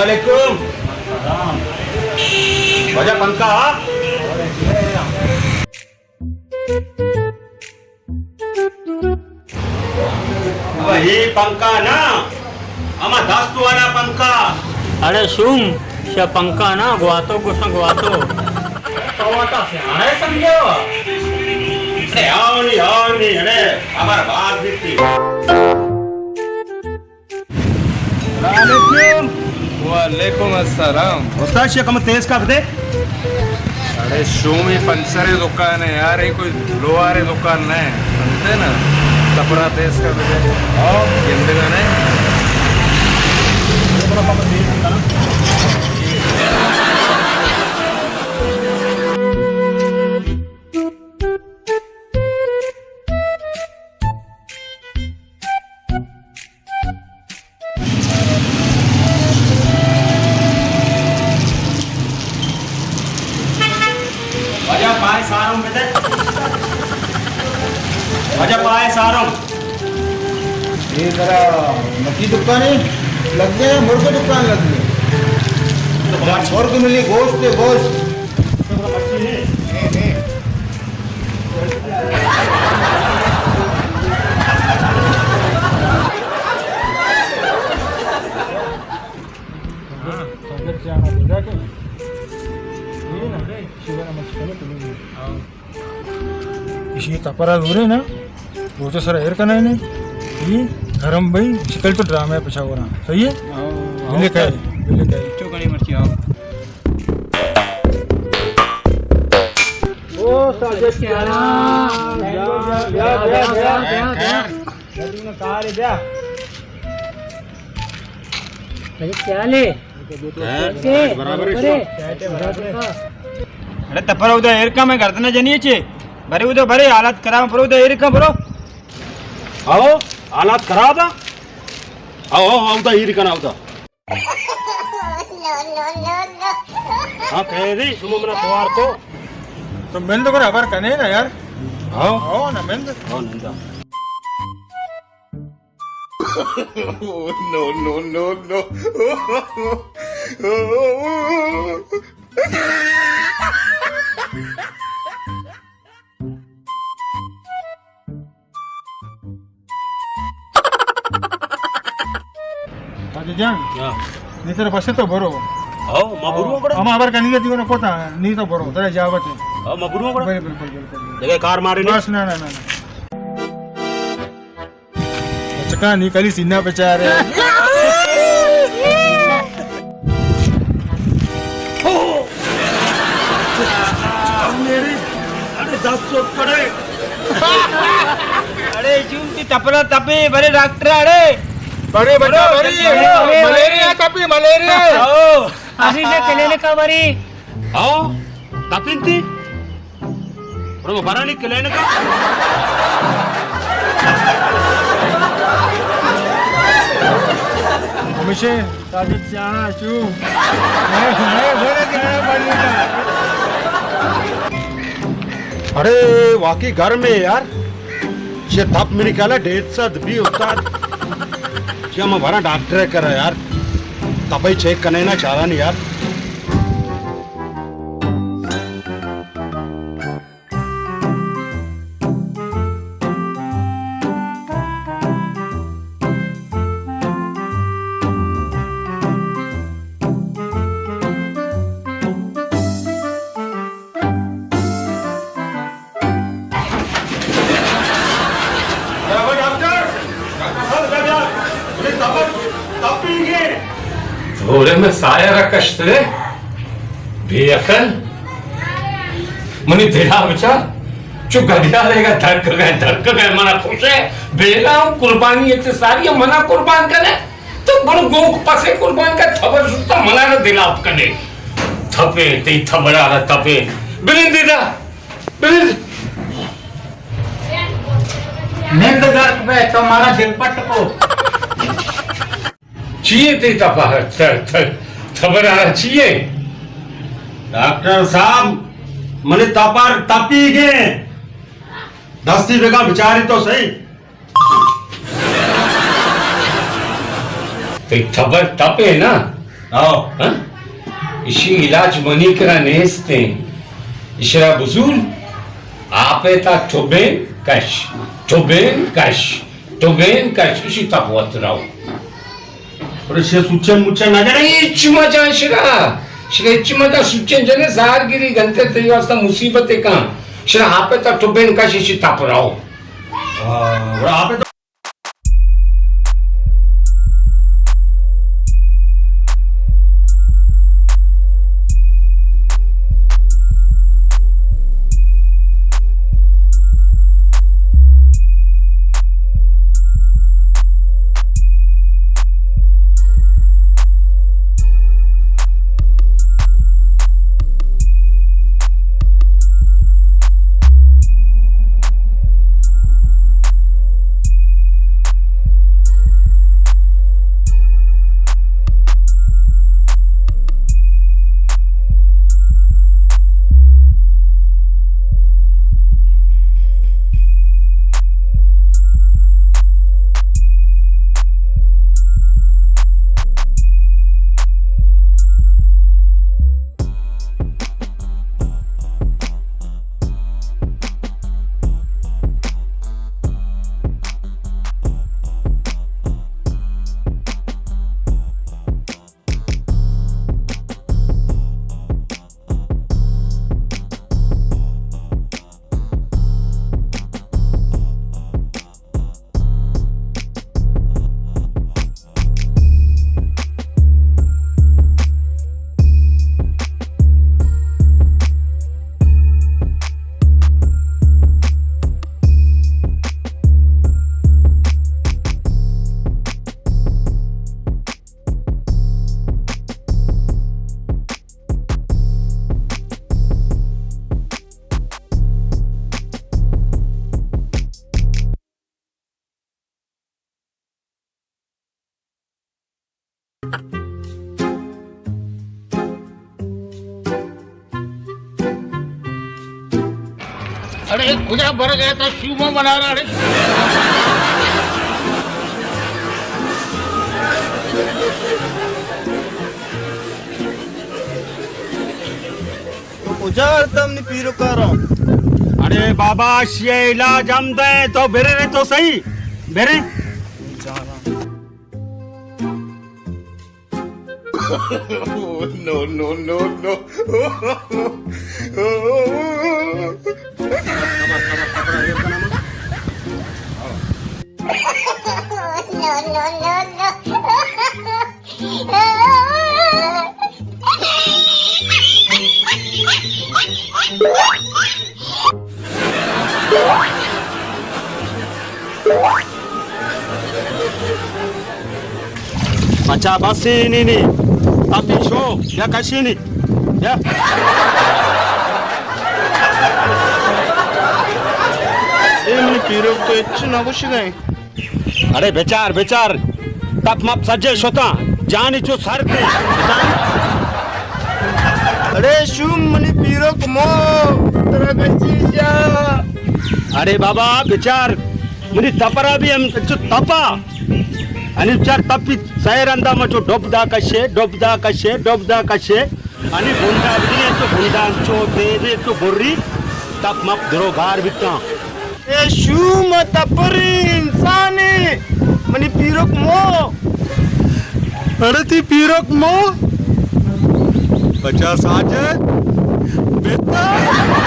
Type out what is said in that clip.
علیکم۔ واجہ پنکھا؟ وہی پنکھا نا، ہما دست والا پنکھا۔ اڑے شوم، شا پنکھا نا، گواتو گوشاں گواتو۔ تو واتا سیانے سمجھو۔ اڑے آؤ نی، آؤ نی، اڑے ہمار بات بیتی۔ السلام علیکم۔ وعلیکم السلام۔ استاد، شے کم تیز کا دے۔ اڑے شومی پنچر دکان ہے یار، یہ کوئی لوہار دکان نہیں ہے، سمجھتے نا؟ کپڑا تیز کا دے۔ ہاں۔ گندگا نہیں۔ واجہ پائے سارم بدے۔ واجہ پائے سارم۔ یہ ذرا مچھی دکان ہے، لگ گیا مرغ دکان لگ گیا۔ مرغ ملی، گوشت ہے، گوشت۔ ہاں۔ ساجد جان، بجا کے۔ یہ نا، شیبا نا مچھی کنے تلو۔ ہاں۔ ایشی تپرا زورے نا، روچ سر ایر کنائے نے۔ یہ گرم بھائی، شکل تو ڈرامہ پچھا ہو رہا۔ صحیح ہے؟ ہاں، بلے ہاں۔ کہے، بلے کہے۔ چو کنی مرچی آؤ۔ او ساجد کیا نا؟ بیا، بیا، بیا، بیا۔ بیا، بیا۔ بیا، تم نے کہا رے، بیا۔ اڑے کیا حال ہے؟ ہاں، برابر ہے۔ برابر ہے۔ اڑے تپر ادا ایر کا میں گردن جنی چے۔ برے ادا برے حالات خراب، برو ادا ایر کا برو۔ آؤ، حالات خراب ہے۔ آؤ، آؤ، آؤ، ادا ایر کا نا ادا۔ ہاں، کہہ دی، شما منا توار کو۔ تو مند کو خبر کنے نا یار۔ ہاں۔ ہاں، نا مند۔ ہاں، نندا۔ No, no, no, no. Sajid جان، ہاں۔ نی ترا بس تو برو۔ ہاں، ما برو گڑا۔ ہما خبر کنی دیو نہ کوتا، نی تو برو، ترا اجازت ہے۔ ہاں، ما برو گڑا۔ بالکل، بالکل، بالکل۔ دیکھے کار مارے نہیں۔ بس، نہ، نہ، نہ، نہ۔ بچکا نی کلی سینا بچارے۔ میری، اڑے دس سو پڑے۔ اڑے جون تی تپلا تپے، برے ڈاکٹر اڑے۔ برے بچا، برے، برے، برے، برے۔ ملیریا تپی، ملیریا۔ آؤ۔ اسی سے کلینک کا بری۔ آؤ، تپینتی۔ برو برانی کلینک۔ ہمیشہ ساجد سیاہ چو۔ اڑے واقعی گرم ہے یار۔ چہ تپ منی خیال ءَ ڈیڑھ سد بی استاد۔ چہ ما بھراں ڈاکٹر ءِ کرا یار۔ تپئی چیک کنے نا چارانی یار۔ اوڑے میں سایہ را کشت رے، بے عقل۔ منی دلا بچار، چو گڑیالے گا دھڑک گئے، دھڑک گئے، منا خوش ہے۔ بیلا ہوں قربانی ایک سے ساری ہے، منا قربان کرے۔ تو برو گوک پسے قربان کا، تھبر شتا منا را دل آپ کنے۔ تھپے، تئی تھبڑا را تھپے۔ بلندی دا، بلند۔ نند گرک بے، تو مارا دل پٹ کو۔ چیئے تئی تپا؟ تھ-، تھ-، تھبر آ چیئے؟ ڈاکٹر صاحب، منی تپر تپی گے۔ دستی بگا بچاری تو صحیح۔ تئی تھبر تپے نا، آؤ۔ ہاں؟ اشی علاج منی کرا نیستیں۔ اشرا بزور، آپے تا ٹبین کش، ٹبین کش، ٹبین کش، اشی تپ وت رو۔ ارے شے سوچن مچن نہ جنے؟ ہچ مجان شرا، شرا ہچ مجان، سوچن جنے زہر گری گنتے تئی واسطہ مصیبت کن۔ شرا آپے تا ٹبین کش، اشی تپ رو۔ ہاں، ارے آپے تا اڑے کجا بر گئے تا شوما بنا رہا اڑے۔ تو کجا ہرتا منی پیرکا را؟ اڑے بابا، اشی علاج ہم دیں، تو برے رے تو صحیح، برے۔ نو، نو، نو، نو۔ اچھا، بس نی نی، تپی شو، یا کشی نی، یا۔ اے منی پیرک تو ہچ نہ گوشگ ءَ۔ اڑے بچار، بچار، تپ مپ سجے شتاں، جانی چو سر دے۔ اڑے شوم منی پیرک مو، ترا کچی شا۔ اڑے بابا بچار، منی تپرا بھی ہم چو تپا۔ انی بچار تپی سیر اندا مچو ڈب دا کشے، ڈب دا کشے، ڈب دا کشے۔ انی بندا بجنے تو بندا انچو دے دے تو بری، تپ مپ درو گار بیتاں۔ اے شوم تپری انسانے، منی پیرک مو۔ اڑے تی پیرک مو؟ بچا ساجد، بیتا۔